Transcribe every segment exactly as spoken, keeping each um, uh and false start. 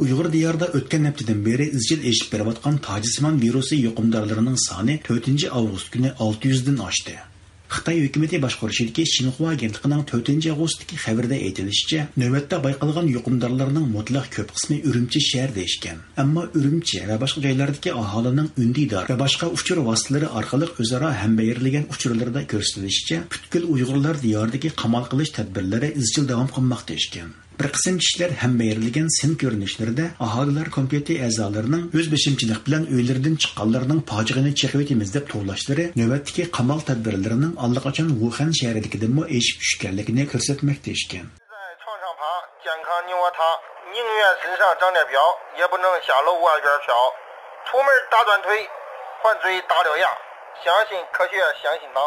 ئۇيغۇر دىيارىدا ئۆتكەن ھەپتىدىن بېرى ئىزچىل ئېشىپ بېرىۋاتقان تاجسىمان ۋىرۇسى يۇقۇمدارلىرىنىڭ سانى تۆتىنچى ئاۋغۇست كۈنى ئالتە يۈزدىن ئاشتى. خىتاي ھۆكۈمىتى باشقۇرۇشىدىكى شىنخۇا ئاگېنتلىقىنىڭ تۆتىنچى ئاۋغۇستتىكى خەۋىرىدە ئېيتىلىشىچە، نۆۋەتتە بايقالغان يۇقۇمدارلارنىڭ مۇتلەق كۆپ قىسمى ئۈرۈمچى شەھىرىدە ئىكەن. ئەمما ئۈرۈمچى ۋە باشقا جايلاردىكى ئاھالىنىڭ ئۈندىدار ۋە باشقا ئۇچۇر ۋاسىتىلىرى ئارقىلىق ئۆزئارا ھەمبەيرلىگەن ئۇچۇرلىرىدا كۆرسىتىلىشىچە، پۈتكۈل ئۇيغۇرلار دىيارىدىكى قامال قىلىش تەدبىرلىرى ئىزچىل داۋام قىلماقتا ئىكەن. بىر قىسىم كىشىلەر ھەمبەيرلىگەن سىن كۆرۈنۈشلىرىدە ئاھالىلەر كومىتېتى ئەزالىرىنىڭ ئۆز بېشىمچىلىق بىلەن ئۆيلىرىدىن چىققانلارنىڭ پاجىقىنى چېقىۋېتىمىز دەپ توۋلاشلىرى نۆۋەتتىكى قامال تەدبىرلىرىنىڭ ئاللىقاچان ۋۇخەن شەھىرىدىكىدىنمۇ ئېشىپ چۈشكەنلىكىنى كۆرسەتمەكتە ئىكەن. 在操场旁健康牛窝堂，宁愿身上长点膘，也不能下楼外边嫖。出门打断腿，换嘴打獠牙。相信科学，相信党，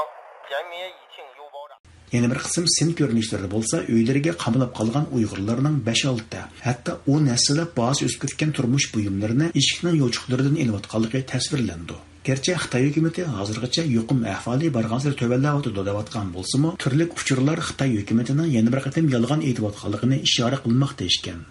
天灭疫情有保障。 يەنە بىر قىسىم سىن كۆرۈنۈشلىرىدە بولسا ئۆيلىرىگە قامىلىپ قالغان ئۇيغۇرلارنىڭ بەش-ئالتە، ھەتتا ئون ھەسسىلەپ باھاسى ئۆسۈپ كەتكەن تۇرمۇش بۇيۇملىرىنى ئىشىكنىڭ يوچۇقلىرىدىن ئېلىۋاتقانلىقى تەسۋىرلەندى. گەرچە خىتاي ھۆكۈمىتى ھازىرغىچە يۇقۇم ئەھۋالى بارغانسېرى تۆۋەنلەۋاتىدۇ دەۋاتقان بولسىمۇ، تۈرلۈك ئۇچۇرلار خىتاي ھۆكۈمىتىنىڭ يەنە بىر قېتىم يالغان ئېيتىۋاتقانلىقىنى ئىشارە قىلماقتا ئىكەن.